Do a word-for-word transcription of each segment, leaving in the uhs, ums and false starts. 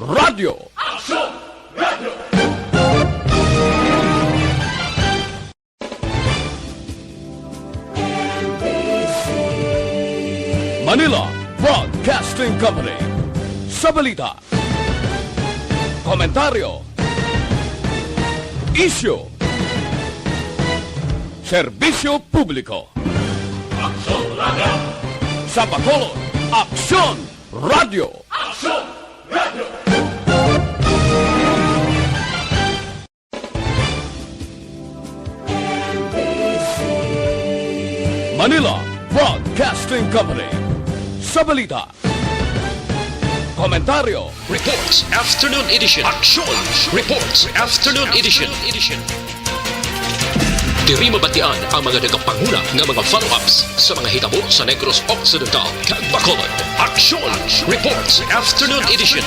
Radyo. Aksyon! Radyo! Manila Broadcasting Company. Sa balita, komentaryo, isyu, serbisyo publiko. Aksyon Radyo. Sa Bacolod, Aksyon Radyo. Aksyon Radyo. Manila Broadcasting Company. Sa balita, komentaryo, Reports Afternoon Edition. Aksyon Reports Afternoon Edition. Diri mabatian ang mga nagapanguna nga mga follow-ups sa mga hitabo sa Negros Occidental kag Bacolod. Aksyon Reports Afternoon Edition.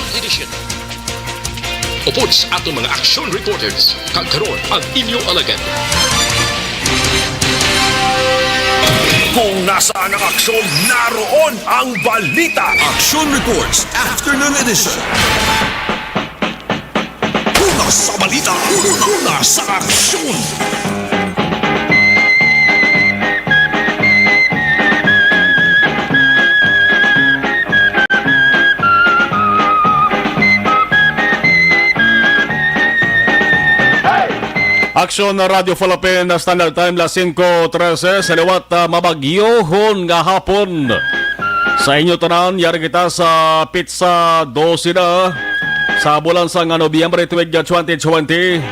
Upod sa aton mga action reporters, kag karon ang inyo alagad. Kung nasaan ang aksyon, naroon ang balita. Action Reports Afternoon Edition. Una sa balita, una sa aksyon. Aksyon na Radyo Falapin, na Standard Time, las singko trese, sa liwat, ah, mabagyohon nga hapon. Sa inyo tanan, yari kita sa pitsa dose na sa bulan sang Nobyembre tuig twenty twenty.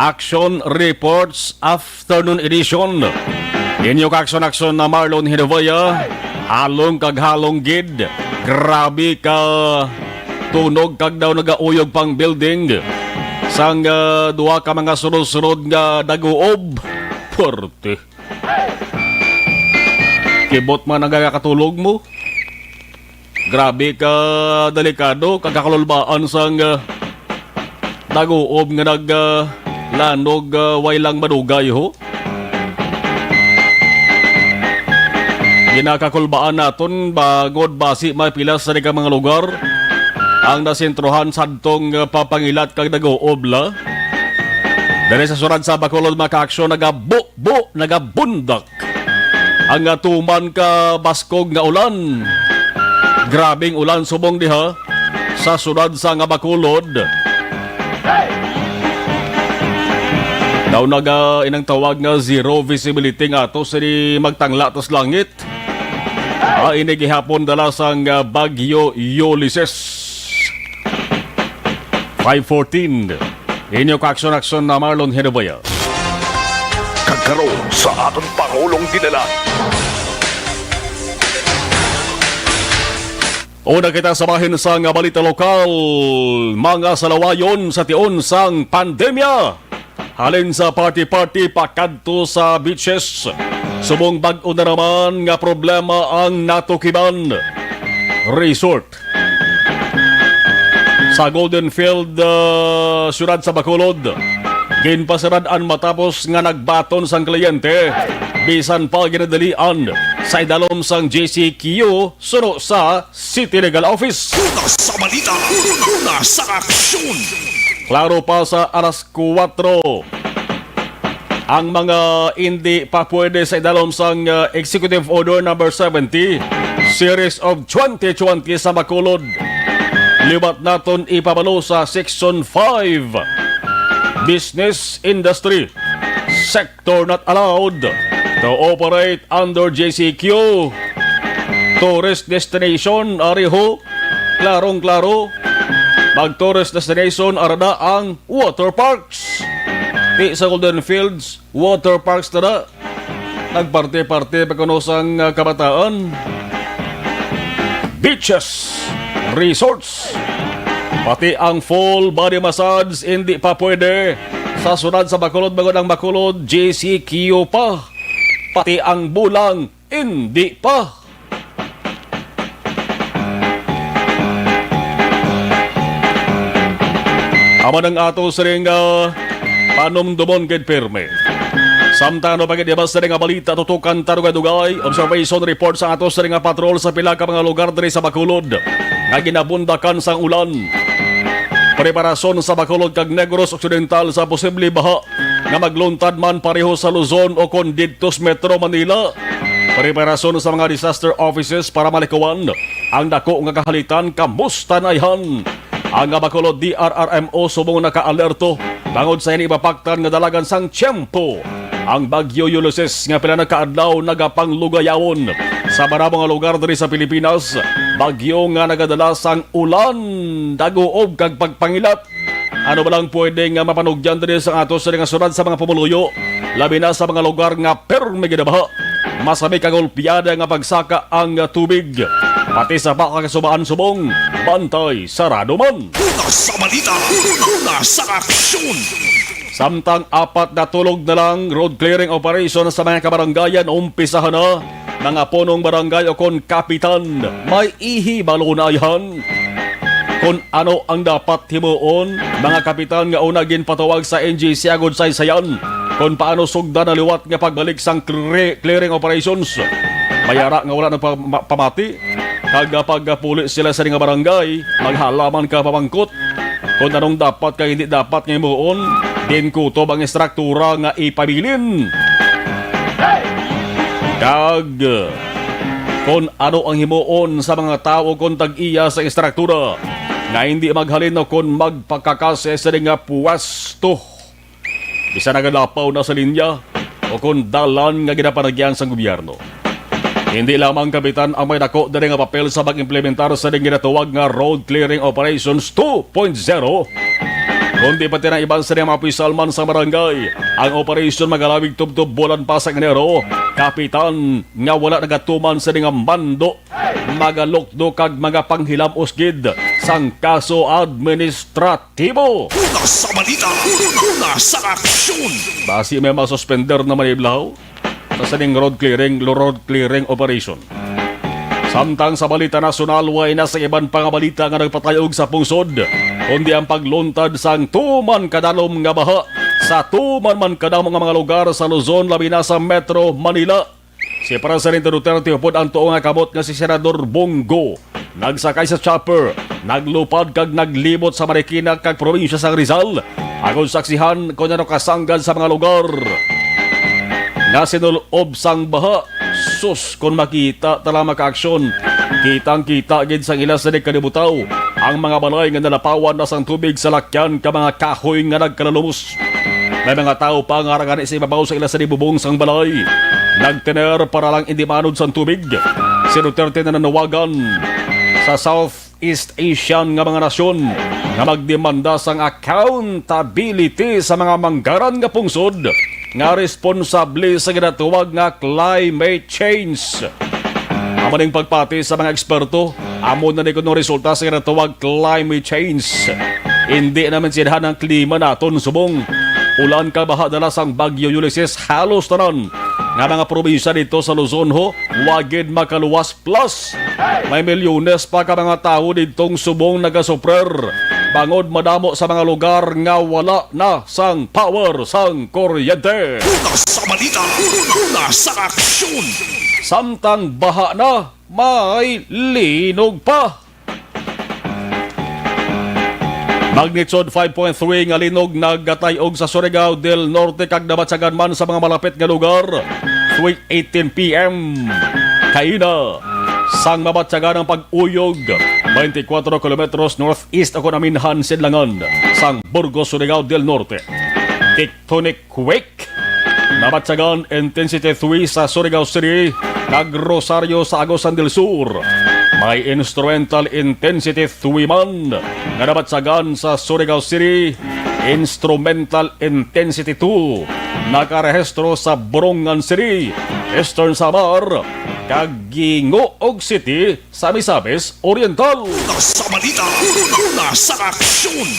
Action Reports Afternoon Edition. Inyo ka aksyon-aksyon na Marlon Hinovaya. Halong kag halong gid. Grabe ka tunog kag daw nagauyog pang building sang, ah, duha ka mga sunod-sunod nga daguob. Puwerte. Kibot man ang kakatulog mo. Grabe ka delikado kag kakalulbaan sang, ah, daguob nga nag, ah, lanog, ah, way lang madugay, ho. Ginakakulbaan naton bangod basi may pila sa mga lugar ang nasentrohan sadtong, ah, papangilat kag daguob la. Diri sa siyudad sa Bacolod, mga kaaksyon, nagabubo, nagabundak ang, ah, tuman ka baskog nga ulan. Grabing ulan subong diha sa siyudad sa nga Bacolod. Daw naga inang tawag nga zero visibility nga ato sini magtangla tas langit. Ah, ini gihapon dala sang, ah, Bagyo Ulysses. Five fourteen. Inyo ka aksyon-aksyon na Marlon Hinovaya. Kag karon sa aton Pangulong Dinalan. Una kita sa bahin sang balita lokal, mga salawayon sa tion sang pandemya. Halin sa party-party pakadto sa beaches, subong bag-o na naman nga problema ang natukiban. Resort sa Golden Field, ah, siyudad sa Bacolod, ginpasarad-an matapos nga nagbaton sang kliyente, bisan pa ginadalian sa idalom sang J C Q suno sa City Legal Office. Una sa balita, una sa aksyon. Klaro pa sa alas kuwatro ang mga indi pa pwede sa idalom sang, uh, Executive Order Number Seventy, Series of twenty twenty sa Bacolod. Liwat naton ipabalo sa Section five, Business Industry, Sector Not Allowed to Operate under J C Q. Tourist destination, ari ho, klarong-klaro. Mag-tourist destination, ara na ang water parks. Ti sa Golden Fields, water parks na na. Nagparte-parte pa kuno sang, ah, kabataan. Beaches, resorts, pati ang full body massage, hindi pa pwede. Sa siyudad sa Bacolod, bangod ang Bacolod, J C Q pa. Pati ang bulang, hindi pa. Amo ang ato sining, ah, panumdumon gid pirme. Samtang ano pa gid iba sining nga balita, tutukan ta dugay-dugay. Observation report sa ato sining nga patrol sa pila ka mga lugar diri sa Bacolod nga ginabundakan sang ulan. Preparasyon sa Bacolod kag Negros Occidental sa posible baha nga magluntad man pareho sa Luzon o kon didto sa Metro Manila. Preparasyon sa mga disaster offices para malikawan ang dako nga kahalitan. Kamusta na ayhan? Ang Bacolod D R R M O subong naka-alerto bangod sa ini mapaktan nga dalagan sang tiyempo. Ang Bagyo Ulysses nga pila na ka adlaw nagapanglugayawon sa maramo nga lugar diri sa Pilipinas, bagyo nga nagadala sang ulan, daguob kag pagpangilat. Ano ba lang pwede nga mapanugyan diri sa ato sa nga sunod sa mga pumuluyo, labi na sa mga lugar nga permi ginabaha? Masami ka golpeada nga pagsaka ang tubig, pati sa baka kasubaan subong bantay sarado man. Una sa balita, una sa aksyon. Samtang apat na tulog na lang, road clearing operation sa mga kabarangayan umpisahan na. Mga punong barangay o kon kapitan, may ihibalo na ayhan kon ano ang dapat himuon, mga kapitan nga una ginpatawag sa N G C agud saysayan kon paano sugdan ang liwat nga pagbalik sang cre-, clearing operations. May ara nga wala nagpamati, kag pagpuli sila sa nga barangay, maghalaman ka pamangkot kon anong dapat kag hindi dapat nga himuon, din kutob ang estruktura nga ipabilin. Kag kon ano ang himuon sa mga tawo kon tag-iya sa estruktura nga hindi maghalin o kon magpakakasi sa nga puwesto. Bisan nagalapaw na sa linya o kon dalan nga ginapanagyan sang gobyerno. Hindi lamang kapitan ang may dako diri nga papel sa pag-implementar sa ginatawag nga Road Clearing Operations two point zero, kundi pati na iban sa mga opisyal man sa barangay. Ang operasyon magalawig tubtob bulan pa sa Enero, kapitan nga wala nagatuman sa nga mando, magalukdo kag magapanghilam usgid sang kaso administratibo. Una sa balita, una sa aksyon. Basi may masuspender na maniblaw sa sining road clearing, road clearing operation. Samtang sa balita nasyonal, way na sa iban pa nga balita nga nagpatayog sa pungsod, kundi ang pagluntad sang tuman kadalom nga baha sa tuman man kadamo nga mga lugar sa Luzon, labi na sa Metro Manila. Si Presidente Duterte upod ang tuo nga kamot nga si Senador Bong Go nagsakay sa chopper, naglupad kag naglibot sa Marikina kag probinsya sang Rizal, agod saksihan kon ano kasanggan sa mga lugar nga sinulob sang baha. Sus, kon makita ta lang, mga kaaksyon, kitang-kita gid sang ila sa kalibotaw ang mga balay nga nalapawan na sang tubig sa lakyan ka mga kahoy nga nagkalalumos. May mga tawo pa nga ara gani sa ibabaw sa ila sa bubong sang balay. Nagtener para lang indi maanod sang tubig. Si Duterte nananawagan sa Southeast Asian nga mga nasyon nga magdemanda sang accountability sa mga manggaran nga pungsod nga responsable sa ginatawag nga climate change. Amo ning pagpati sa mga eksperto, amo na ni kuno resulta sa ginatawag climate change. Hindi na mensinhan ang klima naton subong ulan kag baha dala sang Bagyo Ulysses. Halos tanan nga mga probinsya dito sa Luzon ho, wa gid makaluwas. Plus, may milyones pa ka mga tawo didtong subong nagasufrer bangod madamo sa mga lugar nga wala na sang power sang kuryente. Una sa balita, una sa aksyon. Samtang baha na, may linog pa. Magnitude five point three nga linog nagatay-og sa Surigao del Norte kag nabatyagan man sa mga malapit nga lugar. Three eighteen P M kaina, sang mabatyagan ang pag-uyog twenty-four kilometros northeast o kon aminhan sidlangan sang Burgos, Surigao del Norte. Tectonic quake. Nabatyagan intensity three sa Surigao City kag Rosario sa Agusan del Sur. May instrumental intensity three man nga nabatyagan sa Surigao City, instrumental intensity two nakarehistro sa Borongan City, Eastern Samar, kag Guingoog City sa Misamis Oriental. Una sa balita, una sa aksyon.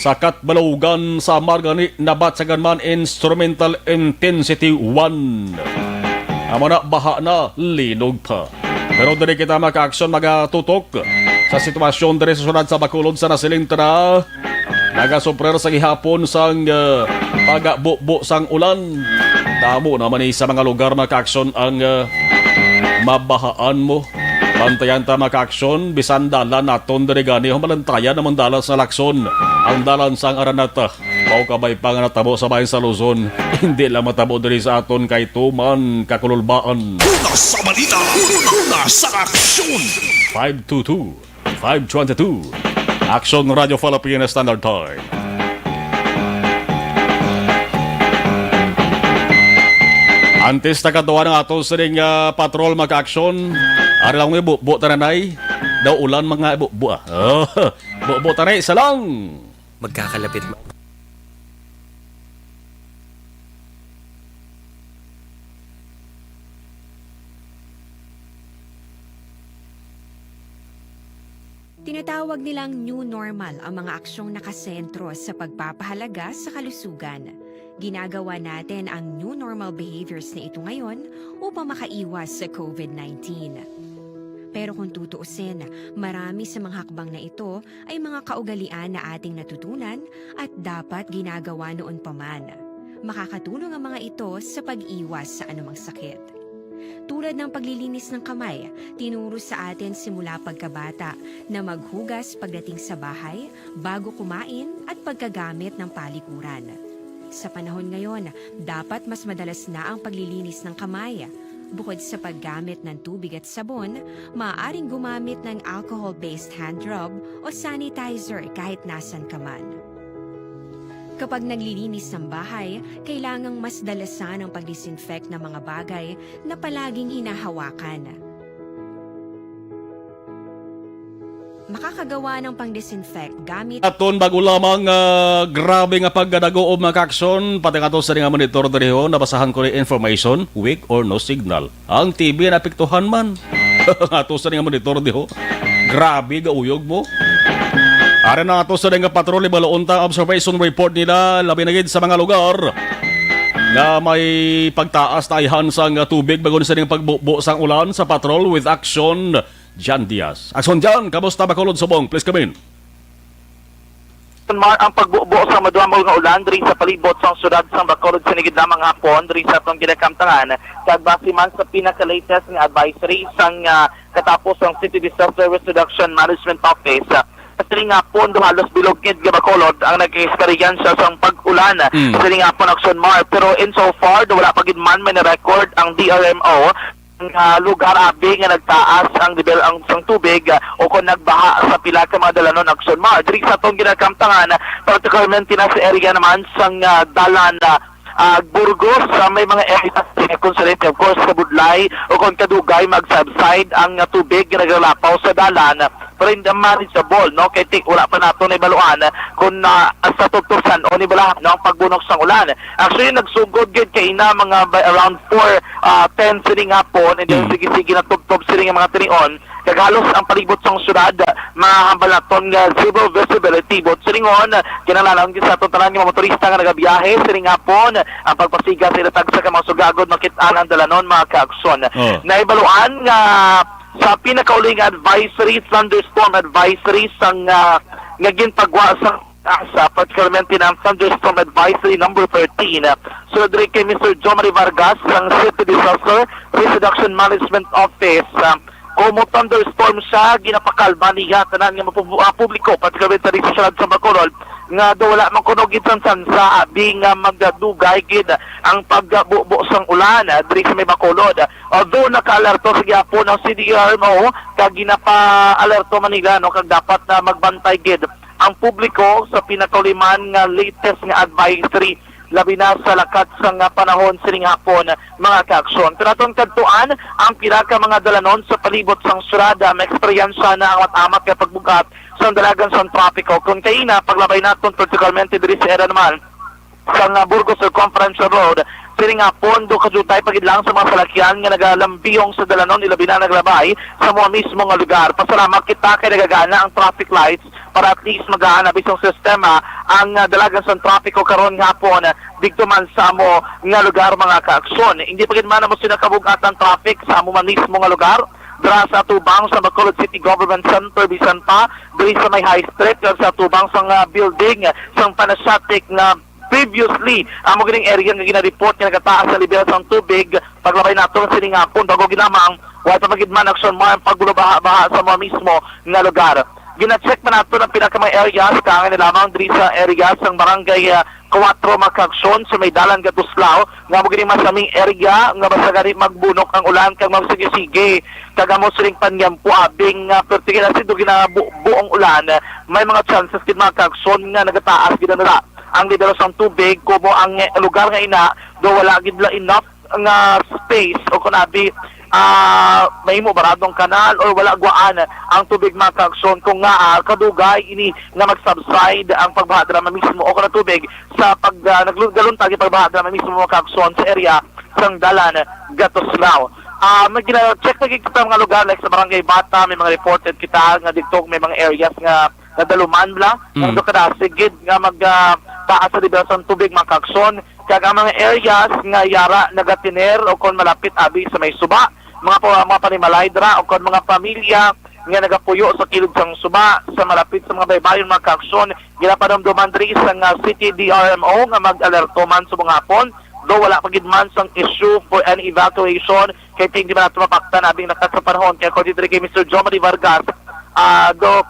Sa Catbalogan, Samar gani nabatyagan man instrumental intensity one. Amo na, baha na, linog pa. Pero diri kita, mga kaaksyon, magatutok sa sitwasyon diri sa syudad sa Bacolod, sa nasiling ta na nagasufrer sa gihapon sang, ah, pagabubo sang ulan. Damo naman ni sa mga lugar, mga kaaksyon, ang, ah, mabahaan mo. Bantayan ta, mga kaaksyon, bisan dalan naton diri gani, humalantayan namon dalan sa Lacson. Ang dalan sang Araneta, mao kabay pa nga natabo sa bahin sa Luzon. Hindi lang matabo diri sa aton kay tuman kakululbaan. Una sa balita, una sa aksyon. Five two two, five twenty-two. Aksyon Radio Philippine Standard Time. Antes ta katuan ang ato sining, ah, patrol, mga kaaksyon, ari lang, may bubo tananay. Daw ulan, mga bubo, ah. Bubo tanay, isa lang. Magkakalapit ma- Tinatawag nilang new normal ang mga aksyong nakasentro sa pagpapahalaga sa kalusugan. Ginagawa natin ang new normal behaviors na ito ngayon upang makaiwas sa covid nineteen. Pero kung tutuusin, marami sa mga hakbang na ito ay mga kaugalian na ating natutunan at dapat ginagawa noon pa man. Makakatulong ang mga ito sa pag-iwas sa anumang sakit. Tulad ng paglilinis ng kamay, tinuro sa atin simula pagkabata na maghugas pagdating sa bahay, bago kumain, at pagkagamit ng palikuran. Sa panahon ngayon, dapat mas madalas na ang paglilinis ng kamay. Bukod sa paggamit ng tubig at sabon, maaaring gumamit ng alcohol-based hand rub o sanitizer kahit nasan ka man. Kapag naglilinis ng bahay, kailangang mas dalasan ang pag-disinfect ng mga bagay na palaging hinahawakan. Makakagawa ng pang-disinfect gamit Aton bago lamang, ah, grabe nga pagkadaguob, mga kaaksyon, pati nga to sa nga monitor diri, ho, nabasahan ko ni information, weak or no signal. Ang T V naapektuhan man. Ato sa nga monitor di, ho. Grabe, gauyog mo. Ari na ato sa nga patrol, ibaluon ta ang observation report nila, labi na gid sa mga lugar nga may pagtaas tayhan sang tubig bago sa ning pagbubo sang ulan sa patrol with Action Jan Diaz. Action Jan, kamusta, Bacolod, Subong? Please come in. Mar, ang pagbubo sa madwamol nga ulan diri sa palibot sang siyudad sang Bacolod sini gid lamang hapon diri sa atong ginakamtangan, kag base man sa pinaka-latest nga advisory sang, ah, katapos sang City Disaster Risk Reduction Management Office, ah, sa sining hapon, do halos bilog gid nga Bacolod ang nag-eksperyensya sang pag-ulan. Mm. Sa sining hapon, Action Mar, pero in so far, do wala pa gid man may na-record ang D R M O nga lugar abi nga nagtaas ang level ang, sang tubig, ah, o kon nagbaha sa pila ka mga dalanon, Action Mar. Diri sa atong ginakamtangan, particularmente na sa area naman sang, ah, dalan, ah, ah, Burgos, sa may mga areas sa Consulate, of course, sa Budlay, o kon kadugay mag-subside ang, ah, tubig nga naglalapaw sa dalan. Pero hindi manageable, no? Kay ti-, wala pa nato nahibaluan kung na, sa tutusan o ni bala, no, ang pagbunok sang ulan. Actually, nagsugod gid kay ina mga by around four, ah, ten sining hapon, and then Mm. sige-sige na tubtob sining mga tinion. Kag halos ang palibot sang syudad, mahambal naton nga zero visibility. But siningon, kinahanglan gid sa aton tanan nga mga motorista nga nagabiyahe sining hapon, ang pagpasiga sa ila tagsa ka mga sugagod makit-an ang dalanon, mga kaaksyon. Oh. Nahibaluan nga sa pinakauling advisory, thunderstorm advisory sang, ah, nga ginpagwa sang asa, particularmente na ang thunderstorm advisory number thirteen, ah, sulod diri kay Mister Jomari Vargas sang City Disaster Risk Reduction Management Office, ah, kung mo thunderstorm siya, ginapakalma niya tanan nga mapu-, ah, publiko, particularmente diri sa siyudad sa Bacolod, nga daw wala man kuno gid sang tsansa abi nga magdugay gid ang pagbubo sang ulan, ah, diri sa may Bacolod. Although naka-alerto sa gihapon ang C D R M O, kag ginapa-alerto man nila, no, kag dapat na magbantay gid ang publiko sa pinakauliman nga latest nga advisory, labi na sa lakat sang, ah, panahon sining hapon, mga kaaksyon. Pero aton kadtuan ang pila ka mga dalanon sa palibot sang syudad, ah, maeksperiensya na ang amat-amat nga pagbug-at sa dalagan sang trapiko. Kung kaina, paglabay naton, particularmente diri sa area naman, sang, ah, Burgos Circumferential Road, sining hapon, do kadutay pa gid lang sa mga salakyan nga nagalambiyong sa dalanon, ilabi na naglabay sa mga mismo nga lugar. Pasalamat kita kay nagagana ang traffic lights para at least magaan na bisang sistema ang, ah, dalagan sang trapiko karon nga hapon, ah, didto man sa amo nga lugar, mga kaaksyon. Hindi pa gid man amo sila kabug-at ang traffic sa amo man mismo nga lugar, dira sa atubang sa Bacolod City Government Center, bisan pa diri sa may High Street, kag sa atubang sa, ah, building sang Panasiatic nga Previously, amo gining area nga ginareport nga nagataas sa level sang tubig, paglabay nato sining hapon, bago ginamang, wala pa gid man aksyon man ang pagbulo baha-baha sa mga mismo nga lugar. Gina-check man nato ang pinaka mga areas, kaangay na lamang diri sa area sang barangay, ah, kuwatro, mga kaaksyon, sa may dalan ga Tuslao, nga amo gini masaming area nga basta gani magbunok ang ulan kag magsigisigi, kag amo sining panyampo abing, ah, perti gid na sido ginabu-, buong ulan, may mga chances gid, mga kaaksyon, nga nagataas gid na nila ang level sang tubig, kumo ang lugar nga ina, do wala gid la enough nga space o kun abi, ah, mahimo baradong kanal or wala gwaan ang tubig, mga kaaksyon, kung nga, ah, kadugay ini nga mag-subside ang pagbaha drama mismo o kun ang tubig sa pag, ah, naglu-, galuntag ang pagbaha drama mismo, mga kaaksyon, sa area sang dalan ga Tuslao. Ah, may gina-check na gid kita mga lugar, like sa Barangay Bata, may mga reported kita nga didto may mga areas nga nadaluman bala, Mm. nga kadasig gid nga mag, ah, taas sa level sang tubig, mga kaaksyon. Kag ang mga areas nga yara nagatiner o kon malapit abi sa may suba, mga pa-, mga panimalay dira o kon mga pamilya nga nagapuyo sa kilid sang suba, sa malapit sa mga baybayon, mga kaaksyon, ginapanumduman diri sang, ah, City D R M O nga mag-alerto man subong hapon, do wala pa gid man sang issue for any evacuation, kay hindi man nato mapaktan abing lakat sa panahon. Kay according diri kay Mister Jomari Vargas, ah, do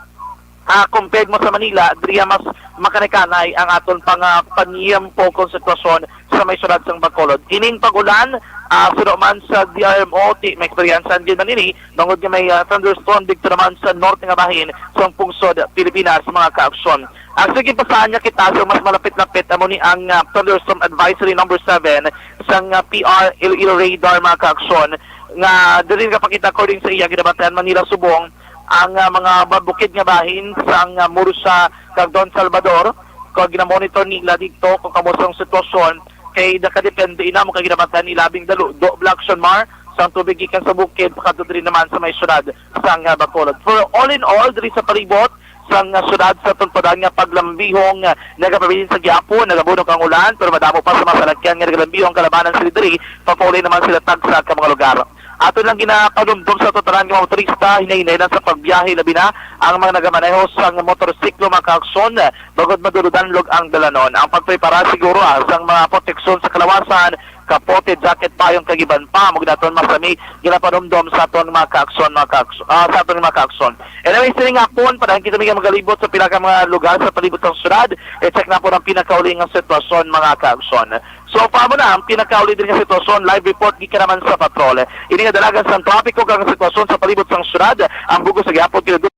ah, compared mo sa Manila, diriya mas makanikanay ang aton pang, ah, panyampo kon sitwasyon sa may syudad sang Bacolod. Ining pag-ulan, ah, suno man sa D R M O, ti may eksperyensa gid man ini, tungod nga may, ah, thunderstorm didto naman sa norte nga bahin sang pungsod Pilipinas, mga kaaksyon. Ang sige pa sa anya kita sa mas malapit-lapit, amo ni ang, ah, thunderstorm advisory number seven sang, ah, P R L E radar, mga kaaksyon, nga diri nga pakita according sa iya, ginabantayan man nila subong ang, ah, mga ba-, bukid nga bahin sang, ah, Murcia kag Don Salvador, kag gina-monitor nila didto kung kamusta ang sitwasyon, kay nakadepende ina mo kay ginabantayan nila labing dalu-, do, Black Shanmar, sang tubig gikan sa bukid pakadto diri naman sa may syudad sang, ah, Bacolod. For all in all, diri sa palibot sang, ah, syudad sa Tunpadan nga paglambihong, ah, nagapabilin sa gihapon, nagabunok ang ulan, pero madamo pa sa mga salakyan nga nagalambihong kalabanan sila diri, papauli naman sila tagsa ka mga lugar. Ato lang ginapanumdom sa ato tanan nga mga motorista, hinay-hinay lang sa pagbiyahe, labi na ang mga nagamaneho sang motorsiklo, mga kaaksyon, bangod maduro-danlog ang dalanon. Ang pagprepara siguro, ah, sang mga proteksyon sa kalawasan, kapote, jacket, payong, kag iban pa, mo ginaton masami ginapanumdom sa aton mga kaaksyon, mga kaaks-, ah, sa aton mga kaaksyon. Anyway, sining hapon, padayon kita nga magalibot sa pila ka mga lugar sa palibot sang syudad. I-check na po ang pinakauli nga sitwasyon, mga kaaksyon. So, pa mo na ang pinakauli din nga sitwasyon. Live report gikan naman sa patrol. Ini nga dalagan sang trapiko kag sitwasyon sa palibot sang syudad. Ang bugos sa gihapon kini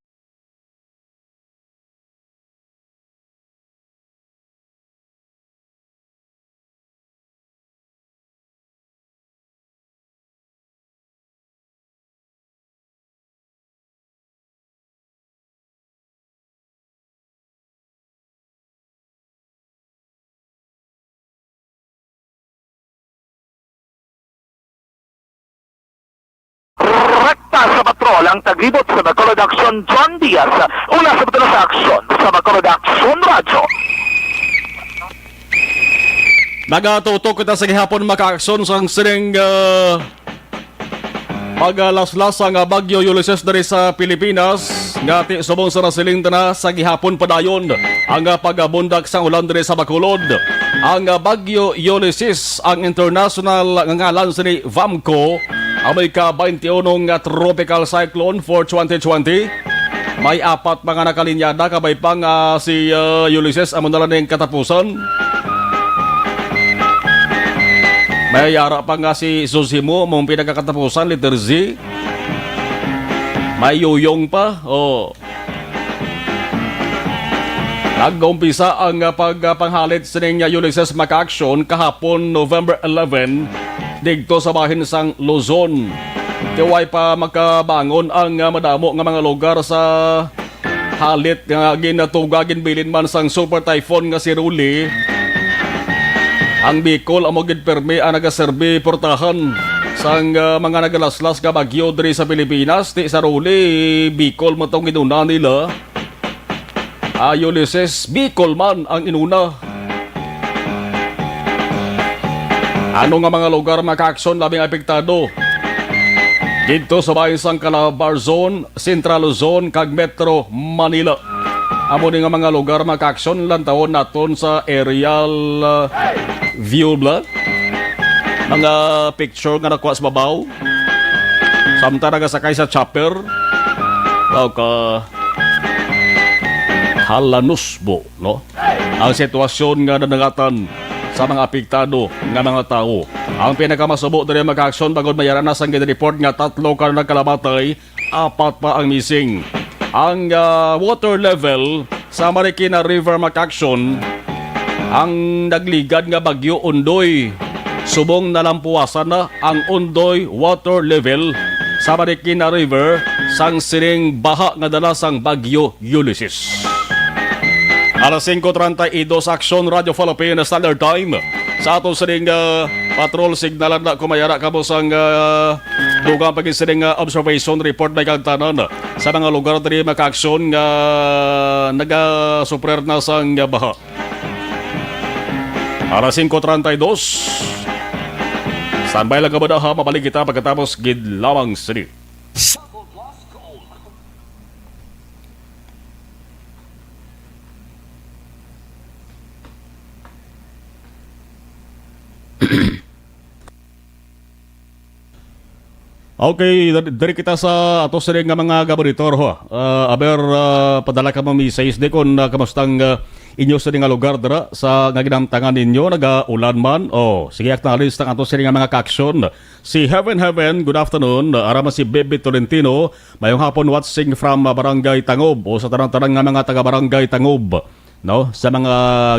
Rekta sa patrol ang taglibot sa Bacolod Aksyon, John Diaz. Una sa Bacolod sa Aksyon, sa Bacolod Aksyon Radyo. Nagatutok kita sa gihapon, mga kaaksyon, sang sining, ah, paglaslas sang, ah, Bagyo Ulysses diri sa Pilipinas, nga ti subong sa nasiling ta na sa gihapon padayon ang, ah, pagabundak sang ulan diri sa Bacolod. Ang, ah, Bagyo Ulysses, ang international nga ngalan sini VAMCO, amoy ka twenty-uno nga tropical cyclone for twenty twenty. May apat mga nakalinyada, kabay pa nga si, ah, Ulysses amo na lang ning katapusan. May ara pa nga si Zuzimo, mong pinagkakatapusan, letter Z. May Yuyong pa, oh. Nag-umpisa ang, ah, pagpanghalit sining, ah, Ulysses, mga kaaksyon, kahapon, November eleven, didto sa bahin sang Luzon. Ti way pa makabangon ang, ah, madamo nga mga lugar sa halit nga ginatuga, ginbilin man sang super typhoon nga si Rolly. Ang Bicol amo gid permi ang nagaserbi portahan sang, ah, mga nagalaslas nga bagyo diri sa Pilipinas. Ti sa Rolly, Bicol man tong inuna nila. Ah, Ulysses, Bicol man ang inuna. Ano nga mga lugar, mga kaaksyon, labing apektado? Didto sa bahin sang Calabar Zone, Central Luzon, kag Metro Manila. Amo ni nga mga lugar, mga ka-aksyon, lantawon naton sa aerial, uh, view, bla. Mga picture nga nakuha sa babaw. Samtang nagasakay sa chopper. Wow, ka halanusbo, no? Ang sitwasyon nga nadangatan sa mga apektado nga mga tawo. Ang pinakamasubo diri, mga ka-aksyon, bangod may ara na sang gin-report nga tatlo ka nagkalamatay, apat pa ang missing. Ang, ah, water level sa Marikina River, mga ka-aksyon, ang nagligad nga bagyo Ondoy, subong nalampuwasan na ang Ondoy water level sa Marikina River sang sining baha nga dala sang bagyo Ulysses. Alas singko treinta y dos, Aksyon, Radyo Philippine Standard Time. Sa ato sining, ah, patrol, signalan na kung may ara kamo sang, ah, dugang pag-, sining, ah, observation report, may kagtanan sa mga lugar diri, mga ka-aksyon, nga nagasuffer na sang baha. Alas singko treinta y dos. Standby lang kamo, ha. Mabalik kita pagkatapos gid lamang sini. Okay, diri, diri kita sa ato sini nga mga gaboritor, ho. Ah, aber, ah, padala ka mo message di kon, ah, kamustang, ah, inyo sini nga lugar dira sa nga ginamtangan ninyo, nagaulan man. Oh, sige, acknowledge tang ato sini nga mga ka-aksyon. Si Heaven Heaven, good afternoon. Ara man si Bebe Tolentino, mayong hapon, watching from, ah, Barangay Tangob, o sa tanang-tanang nga mga taga Barangay Tangob, no? Sa mga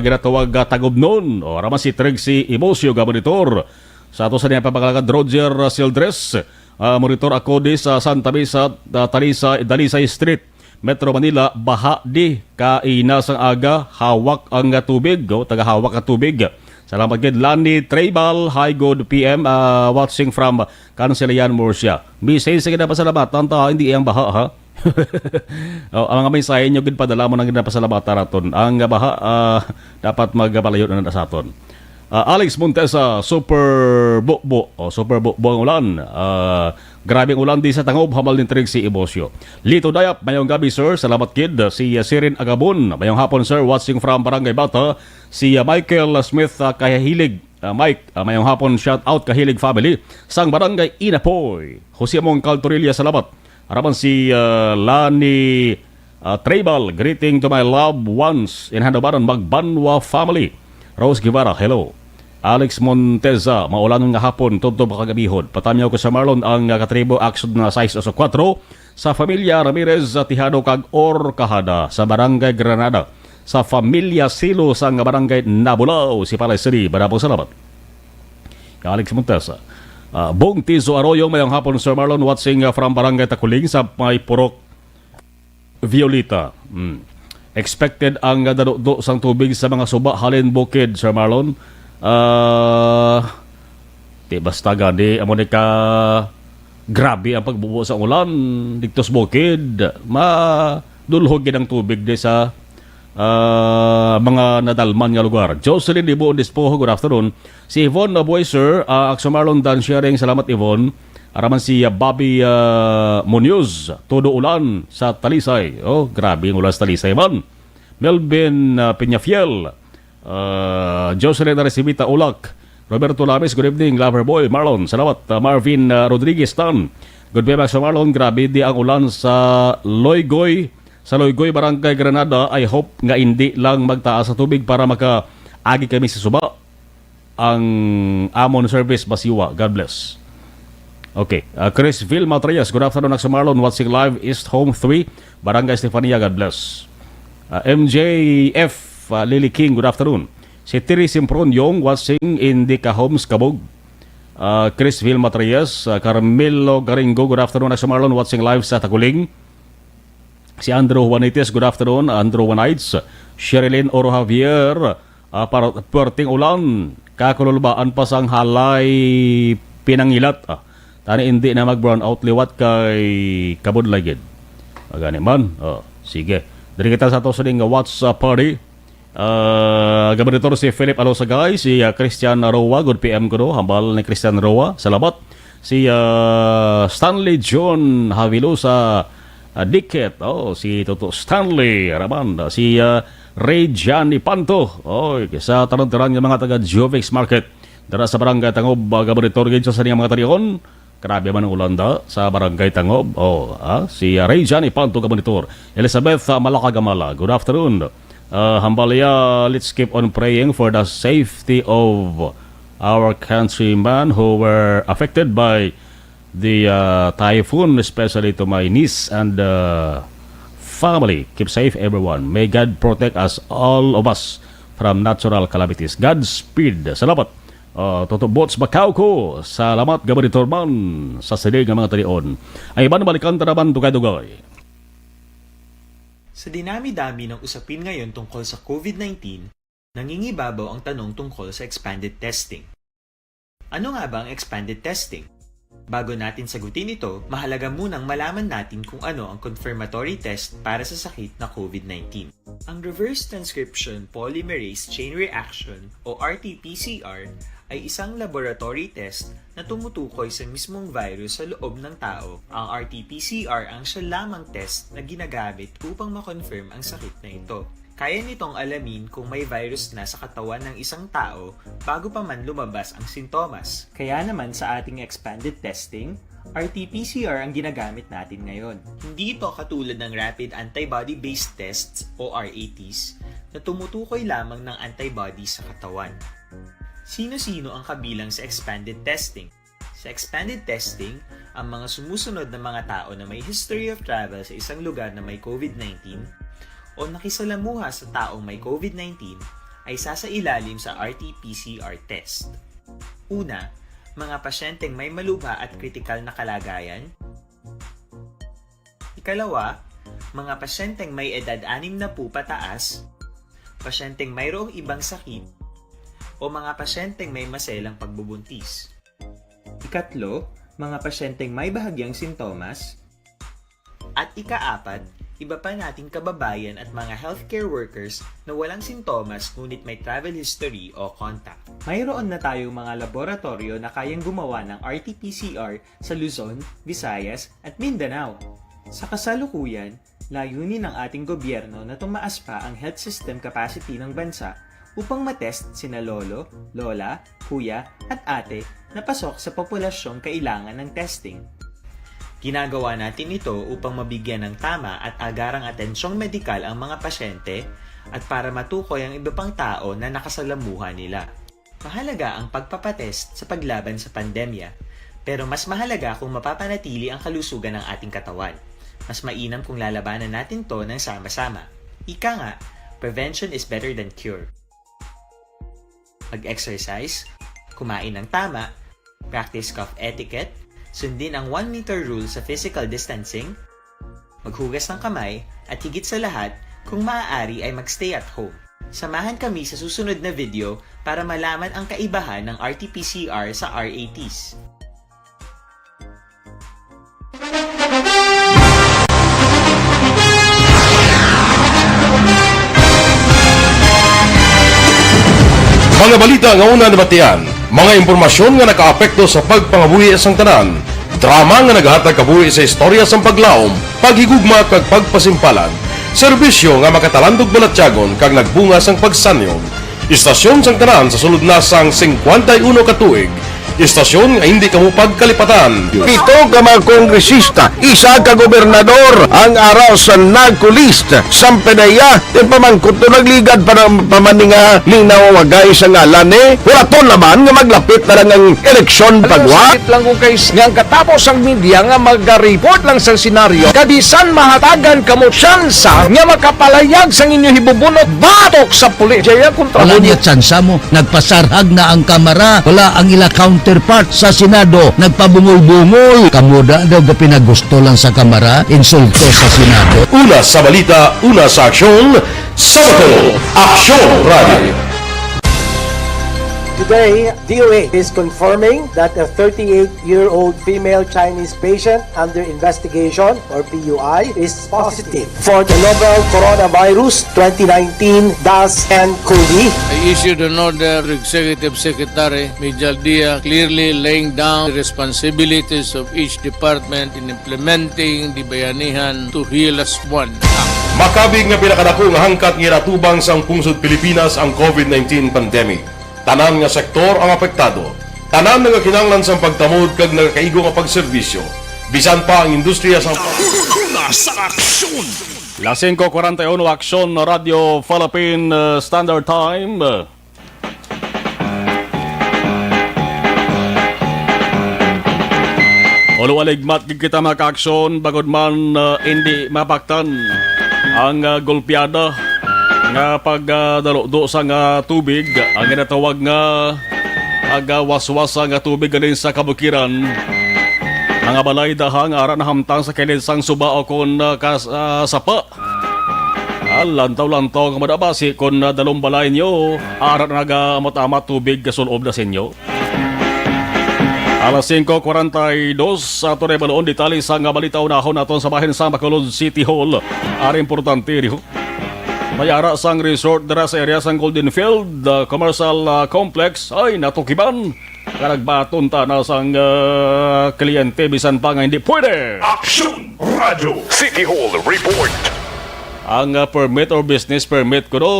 ginatawag, ah, Tangobnon, o ara man si Trixie Ibosio nga monitor. Sa ato sa niya pagpangalagan, Roger, ah, Sildres, ah, monitor ako di sa Santa Mesa, ah, Talisa, Dalisay Street, Metro Manila, baha di kaina sang aga, hawak ang, ah, tubig, o, tagahawak ang tubig. Salamat gid, Lani Traybal. Hi, good P M, ah, watching from Cancillan, Murcia. Message sa ginapasalamatan ta, hindi ang baha, ha? Oh, ang mga mensahe nyo gid padala mo nang ginapasalamatan naton. Ang baha, ah, dapat magpalayo na, na sa aton. Ah, Alex Montesa, super bukbo. Oh, super bukbo ang ulan. Ah, grabe ang ulan di sa Tangob, hambal ni Trixie Ibosio. Lito Dayap, mayong gabi, sir. Salamat gid. Si, ah, Sirin Agabon, mayong hapon, sir. Watching from Barangay Bata. Si, ah, Michael Smith, ah, Kahilig. Ah, Mike, ah, mayong hapon, shout out Kahilig family sang Barangay Inapoy. Jose Mong Caltorilla, salamat. Ara man si, ah, Lani, ah, Traybal, greeting to my loved ones in Handabaran, Magbanwa family. Rose Guevara, hello. Alex Monteza, maulan nga hapon, tubtob kagabihon. Patamyaw ko sa Marlon ang, ah, katribo, aksyon na sais o sa kuwatro. Sa familia Ramirez, sa Tejado kag Orcajada, sa Barangay Granada, sa familia Silo, sa nga Barangay Nabulao, si Palay City. Madapong salamat. Alex Montesa. Ah, Bong Tizo Arroyo, mayong hapon, Sir Marlon, watching, ah, from Barangay Takuling sa may Purok Violeta. Hmm. Expected ang, ah, dadudo sang tubig sa mga suba halin bukid, Sir Marlon. Ah, di basta gani, amo ni ka grabe ang pagbubo sa ulan dito sa bukid. Madulhog gid ang tubig di sa, ah, mga nadalman nga lugar. Jocelyn Dibuon Dispoho, good afternoon. Si Yvonne Naboy, sir, ah, Akso Marlon Dan Sharing, salamat, Yvonne. Araman si, ah, Bobby, ah, Munoz, todo ulan sa Talisay. Oh, grabe ang ulan sa Talisay man. Melvin, ah, Peñafiel, ah, Jocelyn Arcivita Ulak, Roberto Lamis, good evening, lover boy, Marlon, salamat. Ah, Marvin, ah, Rodriguez Tan, good day, Max Marlon, grabe di ang ulan sa Loygoy, sa Loygoy, Barangay Granada. I hope nga hindi lang magtaas sa tubig para makaagi kami sa suba. Ang amon service, Basiwa. God bless. Okay. Ah, Chrisville Matrias, good afternoon, Akso Marlon. Watching live, East Home three, Barangay Estefania. God bless. Ah, M J F, ah, Lily King, good afternoon. Si Terry Simpron Yong, watching in the Cahoms, Cabug. Ah, Chrisville Matrias, ah, Carmelo Garingo, good afternoon, Akso Marlon. Watching live sa Taguling. Si Andrew Juanites, good afternoon. Andrew Juanites. Sherilyn Oro Javier, ah, par-, puwerteng ulan. Kakululbaan pa sang halay pinangilat. Ah, tani hindi na mag-brown out liwat kay kabudlay gid. Magani man. Oh, sige. Diri kita sa ato sining WhatsApp party. Ah, gaboritor si Philip Alosagay, si, ah, Christian Roa, good P M kuno, hambal ni Christian Roa, salamat. Si, ah, Stanley John Havilosa, ah, Dikit, oh, si Toto Stanley Raman, si, ah, Ray Johnny Panto, oh, sa tanan-tanan nga mga taga Jovix Market, dara sa Barangay Tangob, ah, gabonitor gid sa sining mga talion. Grabe man ang ulan da sa Barangay Tangob. Oh, ah, si, ah, Ray Johnny Panto, gabonitor. Elizabeth, ah, Malakagamala, good afternoon. Uh, Hambalia, let's keep on praying for the safety of our countrymen who were affected by the, uh, typhoon, especially to my niece and, uh, family. Keep safe, everyone. May God protect us, all of us, from natural calamities. Godspeed. Salamat. Uh, Toto Bots Bacauco, salamat, gabonitor man sa sining nga mga talion. Ang iban, balikan ta naman, dugay-dugay. Sa dinami-dami ng usapin ngayon tungkol sa COVID nineteen, nangingibabaw ang tanong tungkol sa expanded testing. Ano nga ba ang expanded testing? Bago natin sagutin ito, mahalaga munang malaman natin kung ano ang confirmatory test para sa sakit na COVID nineteen. Ang reverse transcription polymerase chain reaction o R T P C R ay isang laboratory test na tumutukoy sa mismong virus sa loob ng tao. Ang R T P C R ang siya lamang test na ginagamit upang ma-confirm ang sakit na ito. Kaya nitong alamin kung may virus na sa katawan ng isang tao bago pa man lumabas ang sintomas. Kaya naman sa ating expanded testing, R T P C R ang ginagamit natin ngayon. Hindi ito katulad ng rapid antibody-based tests o R A Ts na tumutukoy lamang ng antibody sa katawan. Sino-sino ang kabilang sa expanded testing? Sa expanded testing, ang mga sumusunod na mga tao na may history of travel sa isang lugar na may COVID nineteen o nakisalamuha sa taong may COVID nineteen ay sasailalim sa R T P C R test. Una, mga pasyenteng may malubha at kritikal na kalagayan. Ikalawa, mga pasyenteng may edad anim na po pataas, pasyenteng mayroong ibang sakit, o mga pasyenteng may maselang pagbubuntis. Ikatlo, mga pasyenteng may bahagyang sintomas. At ikaapat, iba pa nating kababayan at mga healthcare workers na walang sintomas ngunit may travel history o contact. Mayroon na tayong mga laboratoryo na kayang gumawa ng R T P C R sa Luzon, Visayas, at Mindanao. Sa kasalukuyan, layunin ng ating gobyerno na tumaas pa ang health system capacity ng bansa upang matest sina lolo, lola, kuya, at ate na pasok sa populasyong kailangan ng testing. Ginagawa natin ito upang mabigyan ng tama at agarang atensyong medikal ang mga pasyente at para matukoy ang iba pang tao na nakasalamuha nila. Mahalaga ang pagpapatest sa paglaban sa pandemya, pero mas mahalaga kung mapapanatili ang kalusugan ng ating katawan. Mas mainam kung lalabanan natin 'to ng sama-sama. Ika nga, prevention is better than cure. Mag-exercise, kumain ng tama, practice cough etiquette, sundin ang one meter rule sa physical distancing, maghugas ng kamay, at higit sa lahat, kung maaari ay mag-stay at home. Samahan kami sa susunod na video para malaman ang kaibahan ng R T P C R sa R A Ts. Mga balita nga una nabatian, mga impormasyon nga nakaapekto sa pagpangabuhi sang tanan, drama nga nagahatag kabuhi sa istorya sang paglaom, paghigugma kag pagpasimpalan, serbisyo nga makatalandog balatyagon kag nagbunga sang pagsanyog. Istasyon sang tanan sa sulod na sang singkwenta y uno ka tuig. Istasyon nga hindi kamo pagkalipatan. Pito ka mga kongresista, isa ka gobernador ang ara sa NAGCO list. Sampanaya, yung pamangkot to nagligad pa ng pamaninga linaw wagay sa ngalan ni Huraton naman nga maglapit na lang ang eleksyon pagwa. Sakit lang kung kay nga ang katapos ang media nga mag-report lang sa senaryo. Kabisan mahatagan kamo tsansa nga makapalayag sang inyo hibubunot batok sa pulis. Jaya kontra Wala mo. Niya tsansa mo. Nagpasarhag na ang Kamara. Wala ang ila counterpart sa Senado. Nagpabungol-bungol. Kamo da daw gapinagusto lang sa Kamara. Insulto sa Senado. Una sa balita, una sa aksyon, sa Bato, Aksyon Radio. Today, D O H is confirming that a thirty-eight-year-old female Chinese patient under investigation, or P U I, is positive for the novel coronavirus twenty nineteen dash nine COVID. I issued an order to Executive Secretary Mijal Dia, clearly laying down the responsibilities of each department in implementing the Bayanihan to Heal as One Act. Makabig nga pinakadako nga hangkat nga ginatubang sang pungsod Pilipinas ang COVID nineteen pandemic. Tanan nga sektor ang apektado. Tanan nagakinahanglan sang pagtamod kag nagakaigo nga pagserbisyo. Bisan pa ang industriya sang Una sa aksyon. Las singko kwarenta y uno, Aksyon Radyo Philippine, uh, Standard Time. Ulo aligmat gid kita, mga kaaksyon, bangod man, uh, hindi mapaktan ang, uh, golpeada nga pagdaludo sang, uh, tubig, ang ginatawag nga pagawaswas sang tubig halin sa kabukiran. Mga balay daha nga ara nahamtang sa kilid sang suba o kon, uh, kas-, uh, sapa. Ah, lantaw-lantaw nga madabasi kon, ah, dalom balay nyo, ara na nagaamot-amot tubig kasul-ob na sa inyo. Alas singko kwarenta y dos, ato na bal-on detalye sang balita unahon naton sa bahin sang Bacolod City Hall. Ari importante, diho. May ara sang resort dira sa area sang Golden Field, ah, Commercial, ah, Complex. Ay, natukiban. Nga nagbaton ta na sang, ah, kliyente bisan pa nga hindi pwede. Aksyon Radyo City Hall Report. Ang, ah, permit or business permit ko do,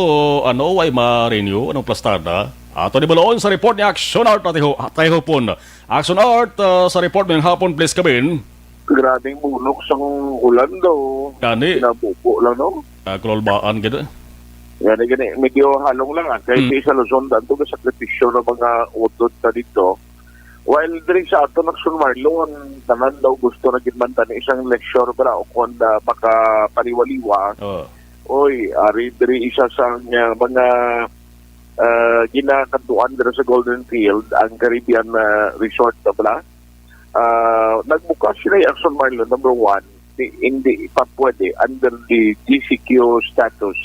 ano, way ma-renew? Anong plastada? Ato ni Baloon sa report ni Action Art at Iho-, Taihopon. Action Art, ah, sa report ngayong hapon, please, kabin. Grabing bulok sang ulan daw. Gani. Pinabubo lang, no? Ah, kululbaan gid. Gani, gani. Medyo halong lang, ah. Kay Hmm. Sa Luzon, daan to, sakripisyo ng mga udod na dito. While diri sa ato, Action Marlon, tanan daw gusto na gid man tani isang leisure, bra, o kung, ah, makapaliwaliwa. Oo. Oy, ari diri isa sa, ah, mga, ah, ginakadtuan dira sa Golden Field, ang Caribbean, ah, Resort, bra. Ah, nagbukas sila, Action Marlon, number one, di, hindi pa pwede under the G C Q status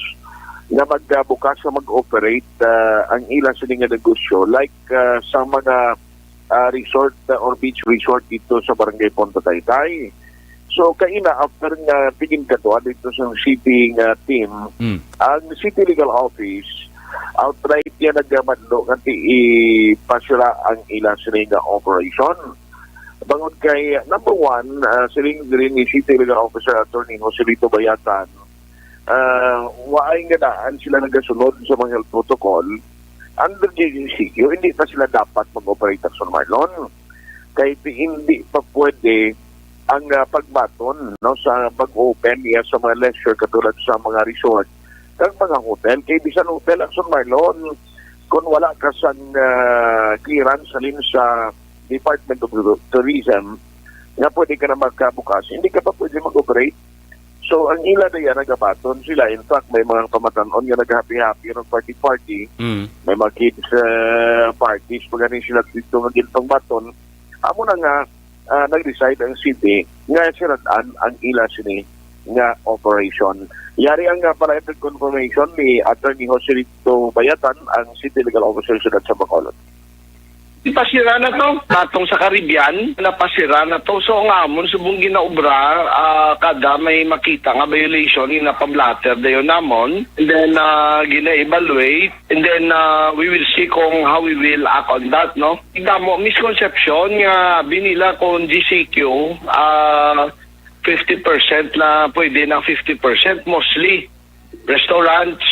nga magbukas nga mag-operate, ah, ang ila sini nga negosyo, like, ah, sa mga, ah, resort, ah, or beach resort dito sa Barangay Punta Taytay. So, kaina, after nga tigin kadwa dito sa city nga team, Mm. ang City Legal Office, outright niya nagmadlo nga ti ipasira ang ila sini nga operation. Bangod kay, number one, ah, siling diri ni City Legal Officer Attorney Joselito Bayatan, ah, waay nga daan sila nagasunod sa mga health protocol under G C C Q, hindi pa sila dapat mag-operate, Action Marlon. Kay ti-, hindi pa pwede ang, ah, pagbaton, no, sa pag-open niya sa mga leisure katulad sa mga resort kag mga hotel. Kay bisan hotel, Action Marlon, kung wala ka sang, ah, clearance halin sa Department of Tourism nga pwede ka na magkabukas, hindi ka pa pwede mag-operate. So, ang ila na yan, nagabaton sila. In fact, may mga pamatan-on nga naghahappy-happy, nag-party-party. Mm. May mga kids, ah, parties, pa gani sila dito nga ginpangbaton. Amo na nga, ah, nag-decide ang city nga sirad-an ang ila sini nga operation. Yari ang, ah, palayaw confirmation ni Attorney Joselito Bayatan, ang City Legal Officer sa Siyudad sa Bacolod. Ipasira na to, natong sa Caribbean, napasira na to. So, ang amon subong ginaobra, ah, kada may makita nga violation, ginapablotter dayon namon. And then, ah, gina-evaluate. And then, ah, we will see kung how we will act on that, no? Damo misconception nga binila kung G C Q, ah, fifty percent na pwede na fifty percent, mostly restaurants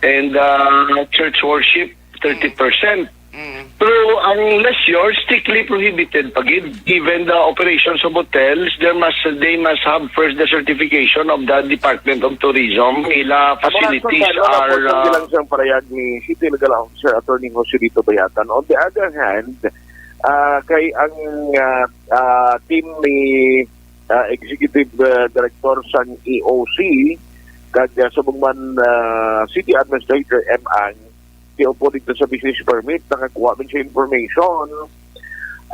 and, ah, church worship, thirty percent. Mm. Pero ang leisure, strictly prohibited pa gid. Even the operations of hotels, there must, they must have first the certification of the Department of Tourism. Ila facilities are, ah, lang sa parayag ni City Legal Officer Attorney Joselito Bayatan. On the other hand, ah, kay ang, ah, ah, team ni, ah, Executive, ah, Director sang E O C, kag, ah, subong man, ah, City Administrator M. Ang, tiupo dito sa business permit, nakakuha man siya information.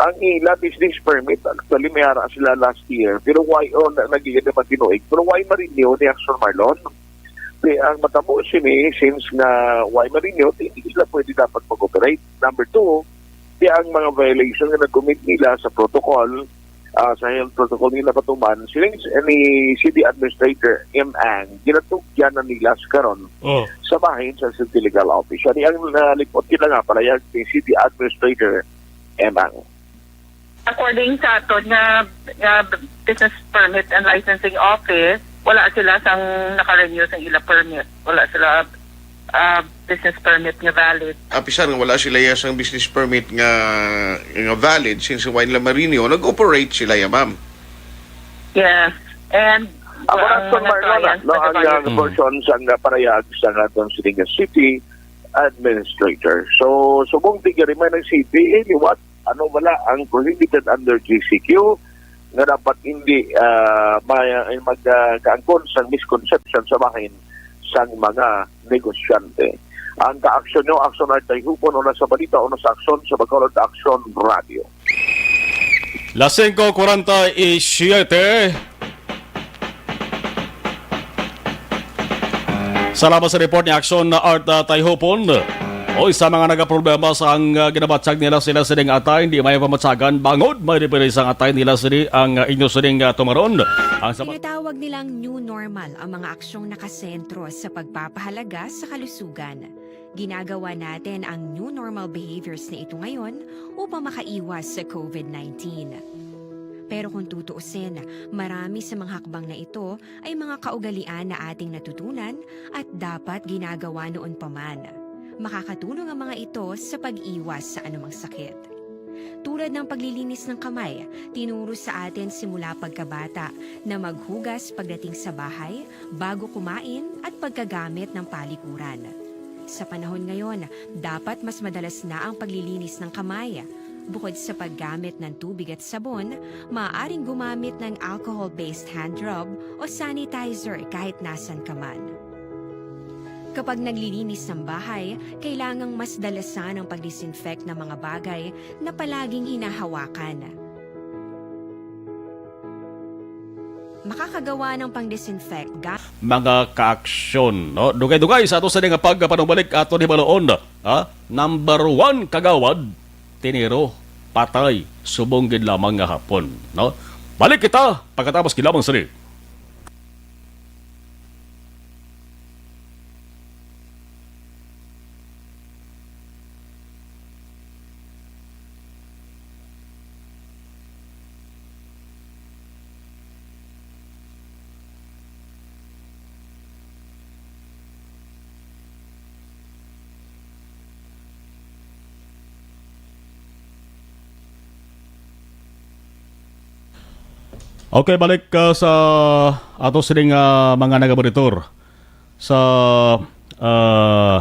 Ang ila business permit, actually, may ara sila last year, pero why, oh, na, nagiging naman tinuig, pero why ma-renew ni Action Marlon? Di ang matabo sini, since nga way ma-renew, di, di sila pwede dapat mag-operate. Number two, di ang mga violation nga nag-commit nila sa protocol, ah, sa health protocol nga napatuman, siling ni city administrator M Ang, ginatugyan na nila sa karon Oh. sa bahin sa city legal office. Di ang nalipot kita nga palayag ni city administrator M Ang. According sa aton nga, nga Business Permit and Licensing Office, wala sila sang naka-renew sang ila permit. Wala sila, ah, business permit nga valid. Apisar nga wala sila ya sang business permit nga, nga valid since wala nila ma-renew, nag-operate sila ya, ma'am. Yes. And Ako na, ang Sir Marlon, clients no, ang, nagkaroon uh, portion sa nga parayag sa nga atong sining city administrator. So, subong tigari man ang city, eh, liwat, ano, wala ang prohibited under G C Q nga dapat hindi, ah, may, ay mag, ah, kaangkon sa misconception sa bahin sang mga negosyante. Ang kaaksyon nyo, Aksyon Artay Hupon, una sa balita, una sa aksyon, sa Bacolod Aksyon Radio. Las singko kwarenta y siete. Salamat sa report ni Aksyon Art, ah, Tayhupon. Oy, sa mga nagaproblema sa ang, ah, ginabatyag nila sila sining atay, hindi may pamatyagan bangod may diferensya ang atay nila sini ang, ah, inyo sining, ah, tumaron. Ang sa Tinatawag nilang new normal ang mga aksyong nakasentro sa pagpapahalaga sa kalusugan. Ginagawa natin ang new normal behaviors na ito ngayon upang makaiwas sa covid nineteen. Pero kung tutuusin, marami sa mga hakbang na ito ay mga kaugalian na ating natutunan at dapat ginagawa noon pa man. Makakatulong ang mga ito sa pag-iwas sa anumang sakit. Tulad ng paglilinis ng kamay, tinuro sa atin simula pagkabata na maghugas pagdating sa bahay, bago kumain at pagkagamit ng palikuran. Sa panahon ngayon, dapat mas madalas na ang paglilinis ng kamay. Bukod sa paggamit ng tubig at sabon, maaaring gumamit ng alcohol-based hand rub o sanitizer kahit nasan ka man. Kapag naglilinis ng bahay, kailangang mas dalasan ang pag-disinfect ng mga bagay na palaging hinahawakan. Makakagawa ng pang-disinfect ga- Mga kaaksyon, no? Dugay-dugay sa ato sa nga pagpanumalik ato ni Baloon, ha? Number one, kagawad, tiniro, patay, subong gid lamang nga hapon, no? Balik kita pagkatapos gid lamang sini. Okay, balik, uh, sa ato sining, uh, mga nagamonitor sa, uh,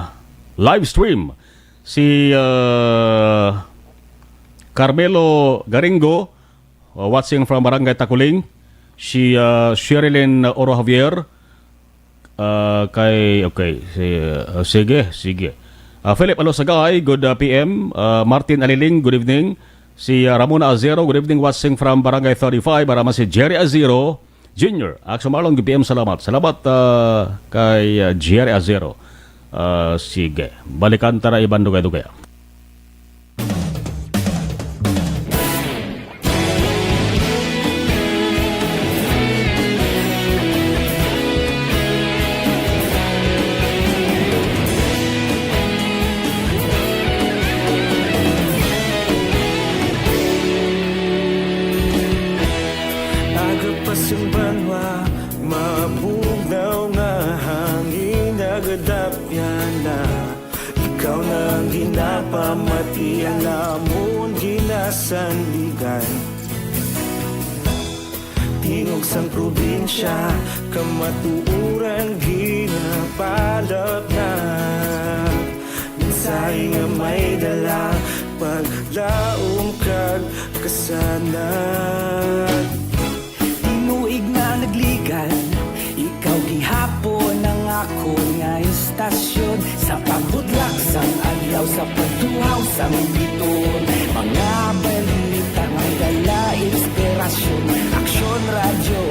live stream. Si, uh, Carmelo Garingo, uh, watching from Barangay Taculing. Si, uh, Sherilyn Oro Javier, Ah, kay, okay, si, ah, sige, sige. Ah, Philip Alosagay, good, ah, P M. Ah, Martin Aliling, good evening. Si, ah, Ramona Azero, good evening, watching from Barangay thirty-five. Para man si Jerry Azero Junior. Axel Marlon, good P M, salamat. Salamat, ah, kay, ah, Jerry Azero. Ah, sige, balikan ta ra iban dugay-dugay. Aga pa sang banwa, mabugnaw nga hangin, nagadapyan na. Ikaw na ang ginapamati, ang amon ginasandigan. Tingog sang probinsya, kamatuoran ginapalapnag. Mensahe nga may dala, paglaom kag kasanag. Tinuig na nagligan, ikaw gihapon ang akon nga istasyon. Sa pagbudlak sang adlaw, sa pagtuhaw sang biton, mga balita nga dala inspirasyon. Aksyon Radyo,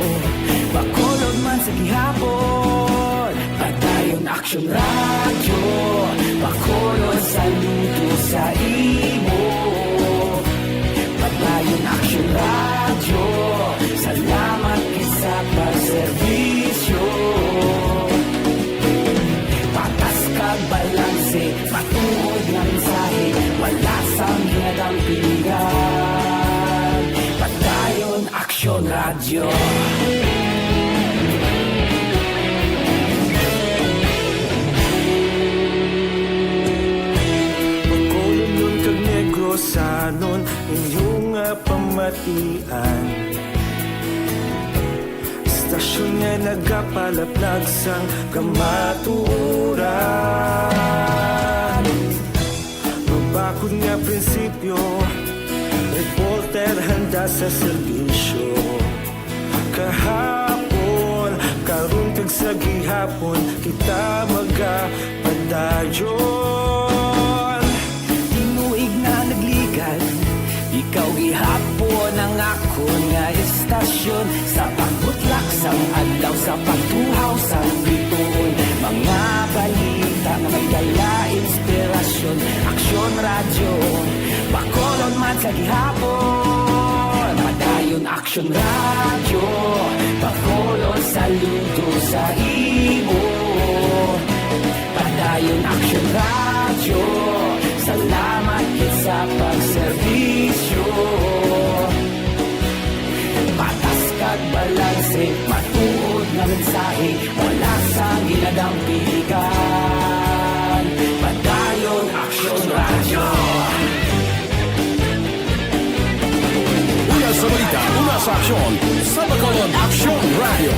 Bacolod man sa gihapon. Patay Aksyon Radyo, pakulon, saludo sa imo. Padayon Aksyon Radyo, salamat gid sa pagserbisyo. Patas kag balanse, matuod nga mensahe, wala sang ginadampigan. Padayon Aksyon Radyo. Bacolodnon kag Negrosanon, inyo nga pamatian. Istasyon nga nagapalaplag sang kamatuoran. Mabakod nga prinsipyo, reporter handa sa serbisyo. Kahapon, karon kag sa gihapon, kita magapadayon. Tinuig nga nagligad, ikaw gihapon ang akon nga istasyon. Sa pagbutlak sang adlaw, sa pagtuhaw sang bituon, mga balita nga may dala inspirasyon. Aksyon Radyo, Bacolod man sa gihapon. Padayon Aksyon Radyo, pakulon, saludo sa imo. Padayon Aksyon Radyo, salamat gid sa pagserbisyo. Patas kag balanse, matuod nga mensahe, wala sang ginadampigan. Padayon Aksyon Radyo. Una sa balita, una sa aksyon, sa Bacolod Aksyon Radyo.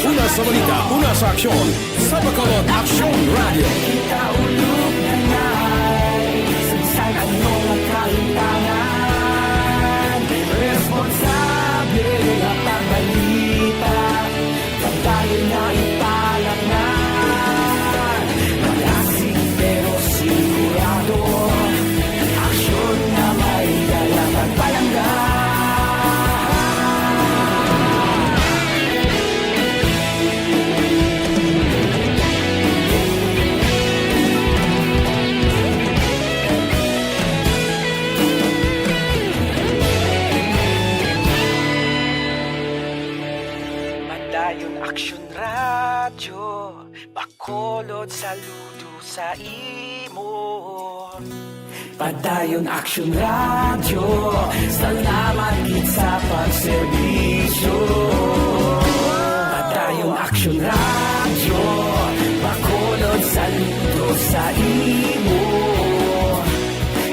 Una sa balita, una sa aksyon, sa Bacolod Aksyon Radyo. Kita ulog na nai, sagsag ang mga kalintangan. Responsable nga pagbalita, pagdayon nga ipalatnan. Malasig pero sigurado, aksyon nga may dala kag palangga. Padayon Aksyon Radyo, Bacolod, saludo sa imo. Padayon Aksyon Radyo, salamat gid sa pagserbisyo. Padayon Aksyon Radyo, Bacolod, saludo sa imo.